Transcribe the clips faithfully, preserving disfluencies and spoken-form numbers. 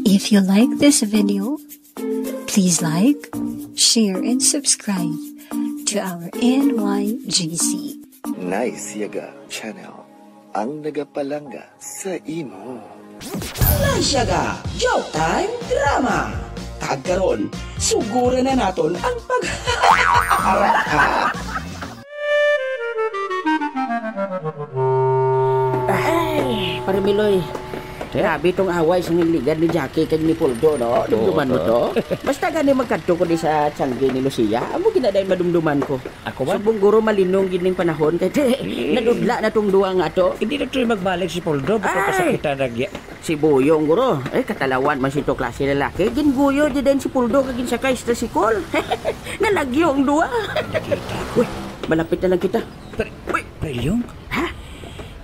If you like this video, please like, share, and subscribe to our N Y G C. Nice Yaga Channel, ang nagapalangga sa imo. Nice Yaga Joke Time Drama. Kag karon, suguran na naton ang pag- Ay, Pare Miloy. Eh? Grabe tong away sa ligad ni Jackie kag ni Poldo, no? Oo, Dumduman mo to. To. Basta gani magkadto ko di sa tiangge ni Lucia, amo gina dayon madumduman ko. Ako ba? Subong guro malinong gid ning panahon kay, te, Eh. nadudla na tong duwa nga to. Hindi na tuloy magbalik si Poldo, baka Ay. kasakitan na gya. Si Buyong, guro. Eh, katalawan man sito klase lalaki. Ginguyo di din si Puldo kag ginsakay sa tricycle. Nalagyo ang duwa. Nakita ko. Uy, malapit na lang kita. Pre-, Uy. Prelyong? Ha?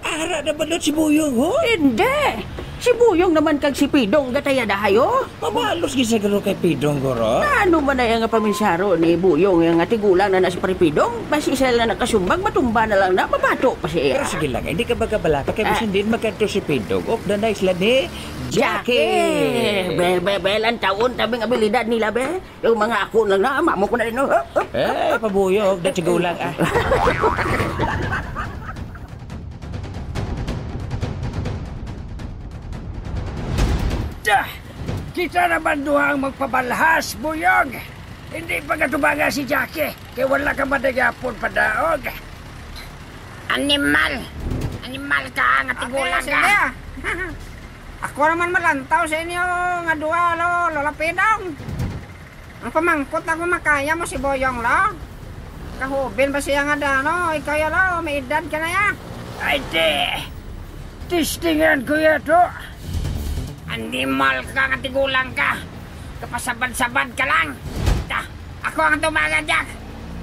Ara na balot si Buyong, ho? Hindi. Si Buyong naman kag si Pidong gatayadahay, oh. Mabalos gisagro kay Pidong, guro. Ano man ay nga paminsaro ni Buyong nga tigulang na na si Pare Pidong? Basi sila na nakasumbag, matumba na lang na, mabato pa siya. Pero sige lang, hindi ka bagabalaka kay Ah. bisan din magkadto si Pidong. Ok na na isla ni Jackie. Jackie! Be, be, be, lang taon tabing abilidad nila, be. Yung mga ako lang na, mamo ko na rin, oh. Eh, pabuyog, dati gulang, ah. Dah! Kita naman duha ang magpabalhas, Buyong. Hindi pagatubangan si Jackie, kay wala ka madagapon padaog. Animal! Animal ka, nga tigulang ka. Sige. Ako naman malantaw sa inyo nga duha, lo, Lola Pidong. Ang pamangkot ako, makaya mo si Boyong, lo? Kahubin ba siya nga dano? Ikaw ya, lo, may edad ka na ya. Ay, di. Testingan ko ya to. Animal ka, nga tigulang ka. Kapasabad-sabad ka lang. Ta, ako ang tumaga, Jack.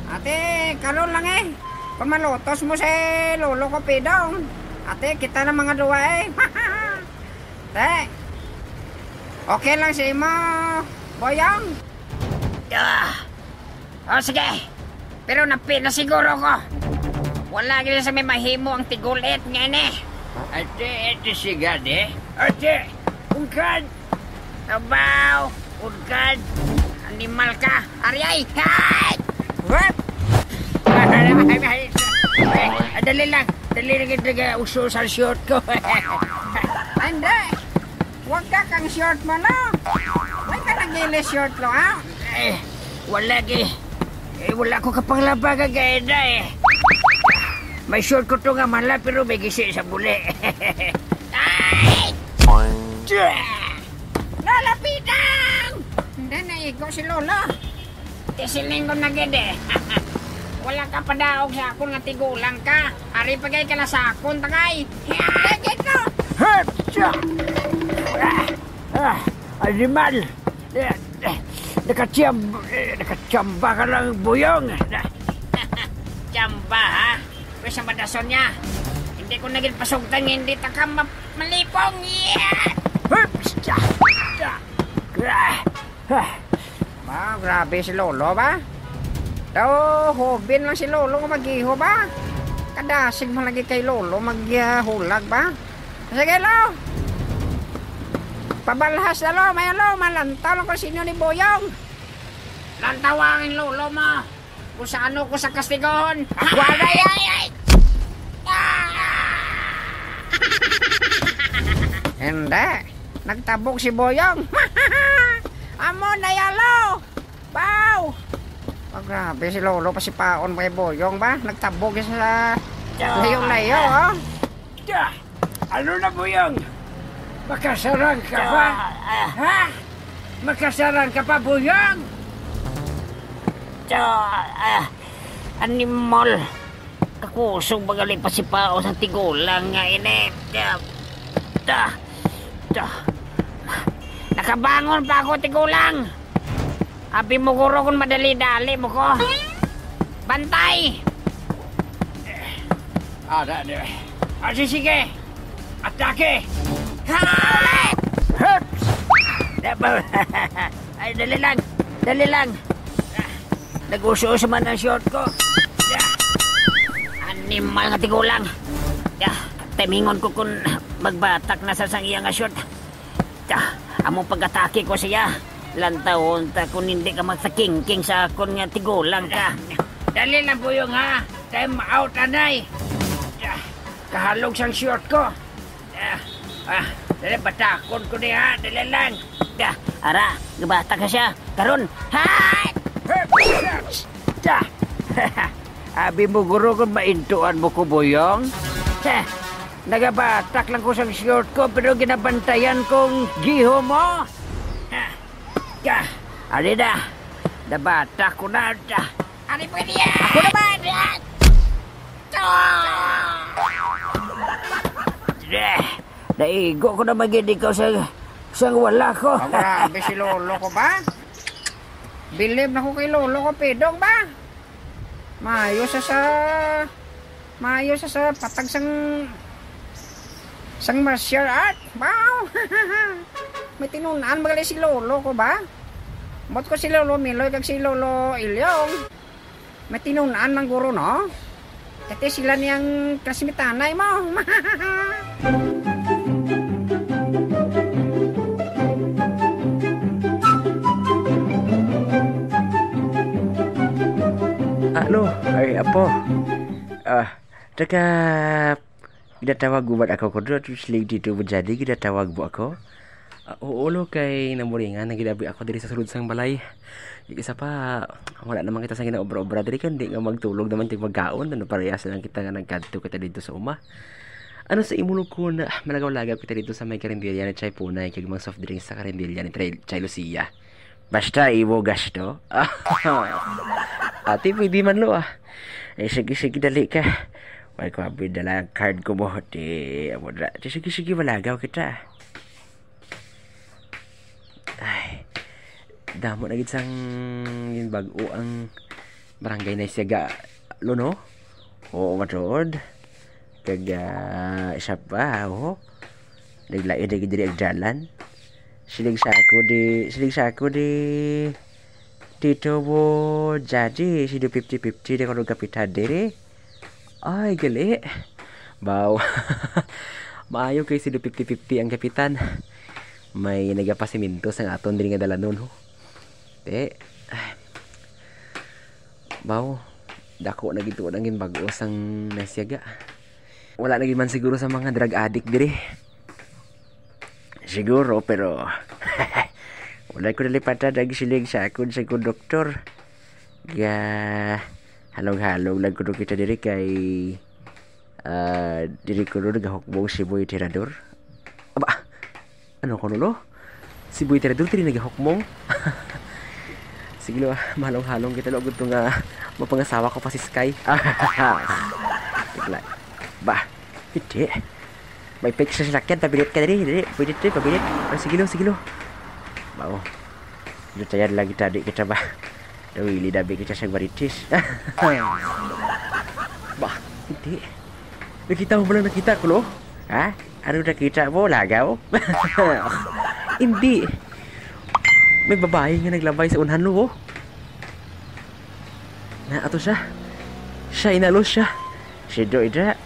Ate, karon lang eh. Kung malutos mo si lolo ko, Pidong. Ate, kita na mga duwa eh. Te, okay lang si imo, Boyong? Ah. O, sige. Pero napi na siguro ko. Wala gid sa may mahimo ang tigulit nga ini. Ate, ate, sigad eh. Ate, ungkad. Abaw, ungkad. Animal ka. Ari ay. Hay! What? Ay, dali lang. Dali lang, hindi ka uso sa short ko. Hindi. Huwag ka kang short mo, no? Huwag ka nagili short, lo, ha? Eh, wala gi. Eh, wala ko kapanglaba ka gaida eh. May short ko to nga mala, pero may gisi sa buli. Ay! Lalapitan! Hindi, naigo si Lolo. Isiling ko na gid eh. Wala ka padaog sa akon nga tigulang ka. Ari pa gay ka na sa akon, tagay. Lagid ko! Hepsa! Ah, ah, animal! Eh, eh, nakachiyam-, eh, nakachamba ka lang, Buyong. Chamba, ha? Pwes sa madason niya. Hindi ko na gid pasugtan, hindi ta ka ma-, malipong. Yeah! Hepsa! Ah! Ah, grabe si Lolo ba? Daw, hobin lang si Lolo nga mag-iho ba? Kadasig man lagi kay Lolo maghulag ba? Sige, Lo. Pabalhas na, Lo. May, Lo, malantaw lang ko sa inyo ni Boyong. Lantawa ang lolo mo. Kung sa ano ko sa kastigahon. Wala, ay, ay. Ah! Hindi. Nagtabog si Boyong. Amo na ya, Lo. Baw! Ah, grabe si Lolo, pasipaon pa kay Boyong ba? Nagtabog siya sa layo-layo, oh. Tiya, ano na, Boyong? Makasarang ka pa? Ah, ah. Ha? Makasarang ka pa, Boyong? Tiya, ah, animal. Kakusog ba gali pasipaon sa tigulang nga ini? Ta, ta, ta. Nakabangon pa ako, tigulang. Abi mo guro kung madali-dali mo ko. Bantay! Ah, da, da. Ah, si-, sige. Atake! Ay! Hups! Ay, dali lang. Dali lang. Nag-uso-uso man ang short ko. Animal nga tigulang. Ya, timingon ko kung magbatak na sa sang iya nga short. Ya, Amo pag-atake ko siya. Lantawon ta kung hindi ka magsakingking sa akon nga tigulang ka. Dali lang, Buyong, ha? Time out, anay. Ah, kahalog sang short ko. Ah, ah, dali, batakon ko ni, ha? Dali lang. Ah, ara, gabatak na siya. Karon. Hay! Ah! Abi mo, guro, kung maintuan mo ko, Buyong. Heh, nagabatak lang ko sang short ko, pero ginabantayan kong gihom mo. Heh, ka, ali na. Nabatak ko na. Ari pwede yan! Ako naman! Deh, naigo ko naman gid ikaw sa, sa wala ko. Ang grabe si lolo ko ba? Bilib na ko kay lolo ko, Pidong ba? Maayo sa sa, maayo sa sa patag sang, sang martial art. Wow! May tinun-an magali si lolo ko ba? Bot ko si lolo Miloy kag si lolo Ilyong. May tinun-an man guro, no? Kati sila niyang klasmitanay mo. Ano? Ay, apo. Ah, taga, ginatawag mo man ako ko doon? Siling dito mo dyan, ginatawag mo ako? Ah, oo, lo, kay namuringan na ginabi ako diri sa sulod sang balay. Yung isa pa, wala naman kita sa ginaobra-obra diri, kundi nga magtulog naman kag magkaon. Ano, parehas lang kita nga nagkadto kita dito sa uma. Ano sa imo, lo, kung malagaw-lagaw kita dito sa may karinderya ni Chay Punay kag mga soft drinks sa karinderya ni Tray-, Chay Lucia? Basta imo gasto. Ate, pwede man, lo, ah. Eh, sige, sige, dali ka. Wala ko abi dala ang card ko mo. Di, amo na. Di, sige, sige, malagaw kita. Ay, damo na gid sang ginbag-o ang barangay na siya ga, lo, no? Oo, matuod. Kag, ah, isa pa, oh. Naglain na gid diri ang dalan. Siling sa ako di, siling sa ako di, Tito mo, Jadi, sino fifty fifty na kuno kapitan diri? Ay, gali. Baw. Maayo kay sino fifty fifty ang kapitan. May nagapasiminto sang aton diri nga dalanon, ho. Te. Baw, dako na gid tuod ang ginbag-o sang nasyaga. Wala na gid man siguro sa mga drug addict diri. Siguro, pero wala ko nalipatan ang siling sa akon sa konduktor. Ga, halong-halong lang kuno kita diri kay, ah, diri kuno nagahukbong si Boy Tirador. Aba, ano ko, Lolo? Si Boy Tirador diri nagahukbong? Sige, lo, ah, mahalong-halong kita, lo, gud to nga mapangasawa ko pa si Sky. Wait lang. Ba, hindi. May fix sa salakyan, pabilit ka diri, diri. Pwede diri, pabilit. Ah, sige, lo, sige, lo. Mao. Dutayan lang kita, di kita ba? Nawili dabi kita sa marites. Ba, hindi. Nakita mo ba lang nakita ko, lo? Ha? Ano nakita mo? Lagaw? Hindi. May babae nga naglabay sa unhan, lo, oh. Na, ato siya. Siya, inalos siya. Si Do ida.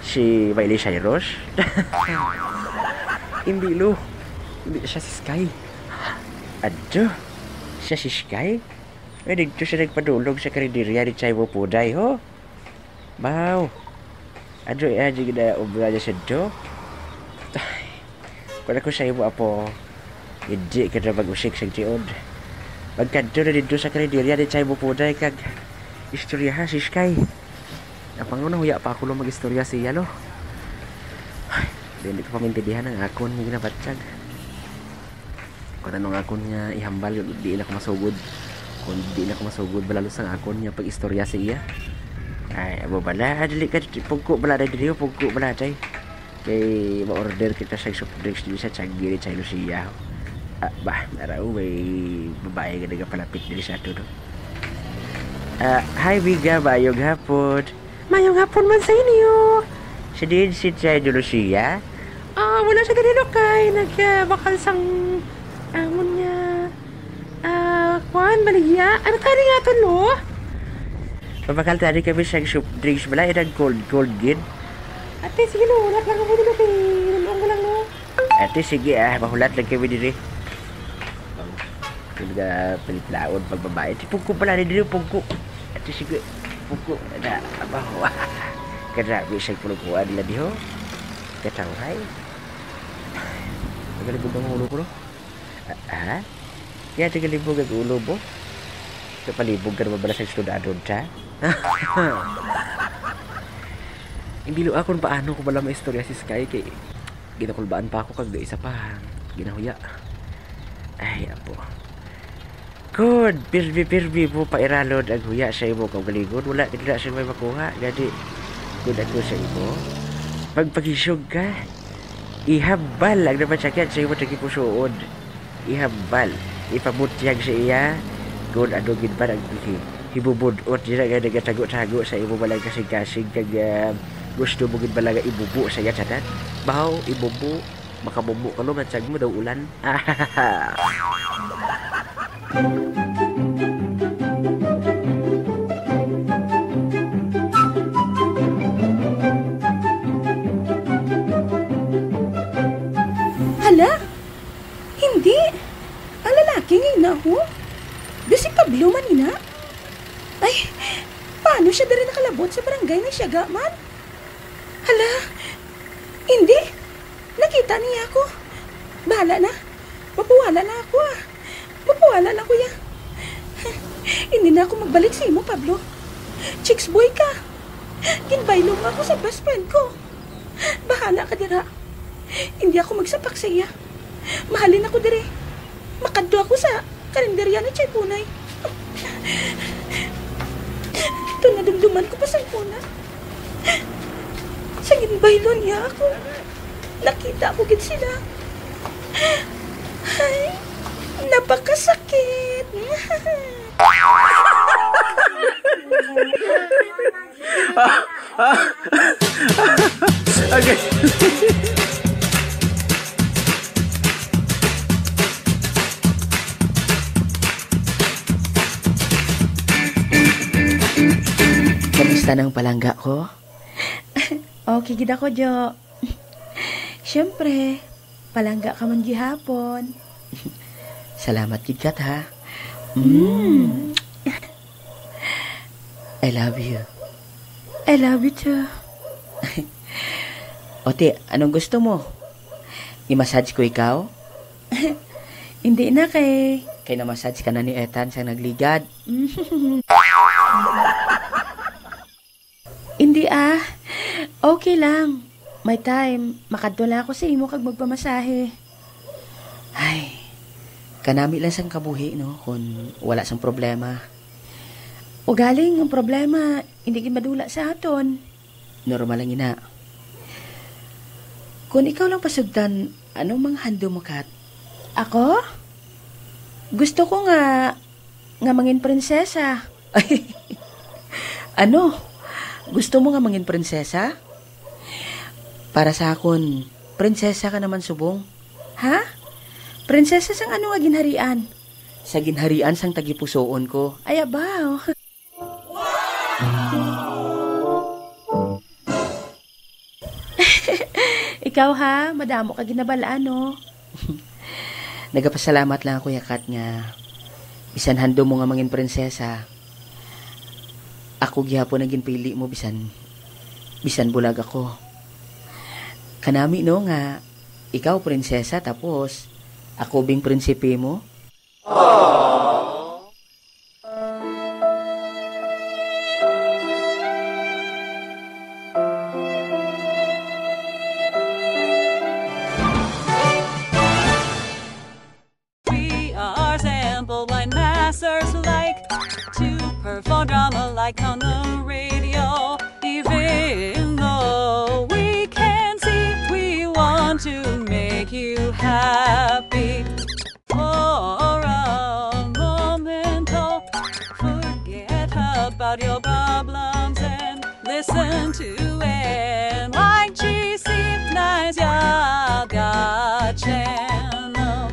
Si Miley Cyrus. Hindi, lo. Hindi siya si Sky. Adto. Siya si Sky? Ay, dito siya nagpadulog sa karinderya ni Chaibo Puday, ho? Baw. Adto, eh, adto gid na obra niya sa do. Ay, kung ako sa imo, apo, hindi ka na mag-usik sa tiod. Magkadto na dito sa karinderya ni Chaibo Puday kag istoryaha si Sky. Ang pangunahuya pa ako lang mag-istorya sa iya, lo. Ay, hindi ko pamintindihan ang akon nga ginabatyag. Kung ano nga akon nga ihambal, di na ko masugod. Kung di na ko masugod, balalos ang akon nga pag-istorya sa iya. Ay, abo bala, dili ka, pugko bala, day, dili, pugko bala, day. Kay ma-order kita sa soft drinks dito sa Changi ni Chay Lucia. Ah, ba, naraw, may babae nga nagapalapit diri sa ato, no? Ah, hi, Biga, mayong hapon. Mayong hapon man sa inyo. Si din si Chay Lucia? Ah, wala siya diri, lo, kay nag, ah, bakal sang amon nga, ah, kuan, baligya. Ano tayo nga to, lo? Mabakal tayo kami sa soft drinks, bala, inang cold, cold gid. Ate, sige, lo, wala lang ako dito, kay nalong ko lang, lo. Ate, sige, ah, mahulat lang kami diri. Ang mga paliplaon, pagbabae. Si Pugko pala, ni diri, Pugko. Ate, sige, Pugko. Na, abaho. Grabe, isang pulong kuha nila diho. Katawhay. Ang galing ang ulo ko, no? Ah, ah? Kaya tagalibog ang ulo mo. Kapalibog ka naman bala sa estudadon, ha? Hindi lo akon paano ko bala maistorya si Sky kay ginakulbaan pa ako kag isa pa ginahuya. Ay, apo. Kun pirmi-pirmi mo pairalon ang huya sa imo kaugalingon, wala gid na siya may makuha. Gani, kun ako sa imo, magpagisog ka. Ihambal ang napatsakyan sa imo tagipusoon. Ihambal, ipabutyag sa iya, kun ano gid man ang hi-, hibubud-ot dira nga nagatago-tago sa imo balang kasing-kasing kag, ah, gusto mo gid bala nga ibubo sa iya tanan. Baw, ibubo, makabubo ka lo, matyag mo daw ulan. Hala? Hindi. Ang lalaki nga ina, ho? Di si Pablo man ina? Ay, paano siya diri nakalabot sa barangay ni Siaga man? Hala, hindi. Nakita niya ako. Bahala na. Mapuwala na ako, ah. Mapuwala na, kuya. Hindi na ako magbalik sa imo, Pablo. Chicks boy ka. Ginbaylo mo ako sa best friend ko. Bahala ka dira. Hindi ako magsapak sa iya. Mahalin ako diri. Makadto ako sa karinderya ni Chay Punay. Ito, nadumduman ko pa sa una. Sa ginbaylo niya ako, nakita ko gid sila. Ay, napakasakit. Ah, ah. Okay. Kamusta nang palangga ko? Okay gid ako, Jo. Siyempre, palangga ka man gihapon. Salamat gid, Kat, ha? Mm. I love you. I love you too. O, ti, anong gusto mo? I-massage ko ikaw? Hindi na kay. Kay na-massage ka na ni Ethan sang nagligad. Hindi, ah. Okay lang. May time, makadto lang ako sa imo kag magpamasahe. Ay, kanami lang sang kabuhi, no, kung wala sang problema. Ugaling ang problema, hindi gid madula sa aton. Normal lang ina. Kung ikaw lang pasugdan, ano mang handom mo, Kat? Ako? Gusto ko nga, nga mangin prinsesa. Ano? Gusto mo nga mangin prinsesa? Para sa akon, prinsesa ka naman subong. Ha? Prinsesa sang ano nga ginharian? Sa ginharian sang tagipusoon ko. Ay, abaw. Ikaw, ha, madamo ka ginabal-an, no? Nagapasalamat lang ako, ya Kat, nga bisan handom mo nga mangin prinsesa, ako gihapon ang ginpili mo, bisan, bisan bulag ako. Kanami, no, nga ikaw prinsesa, tapos ako bing prinsipe mo? We are simple blind masters who like to perform drama like on the radio. Even though we can see, we want to make you happy. For a moment, oh, forget about your problems and listen to N Y G C nine's Yaga Channel.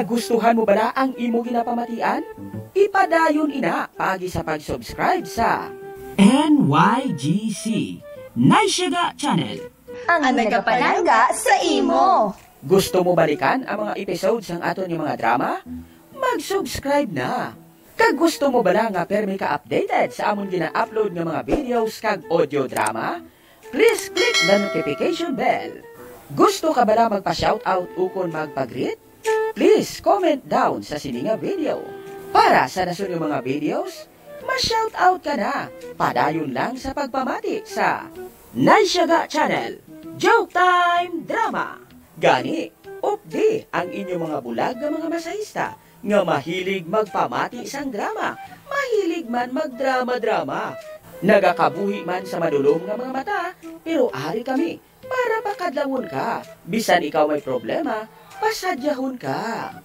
Gustuhan mo bala ang imo ginapamatian? Ipadayon ina paagi sa pag-subscribe sa N Y G C Naysyaga Channel. Ang nagapalangga sa imo. Gusto mo balikan ang mga episodes sang aton nga mga drama? Mag-subscribe na. Kag gusto mo bala nga permi ka updated sa amon gina-upload nga mga videos kag audio drama? Please click the notification bell. Gusto ka bala magpa-shoutout ukon magpa-greet? Please comment down sa sini nga video. Para sa nasunod nga mga videos, ma-shoutout ka na. Padayon lang sa pagpamati sa Naysyaga Channel, Joke Time Drama. Gani, updi ang inyo mga bulag nga mga masahista nga mahilig magpamati sang drama, mahilig man magdrama-drama. Nagakabuhi man sa madulom nga mga mata, pero ari kami para pakadlawon ka. Bisan ikaw may problema, pasadyahon ka.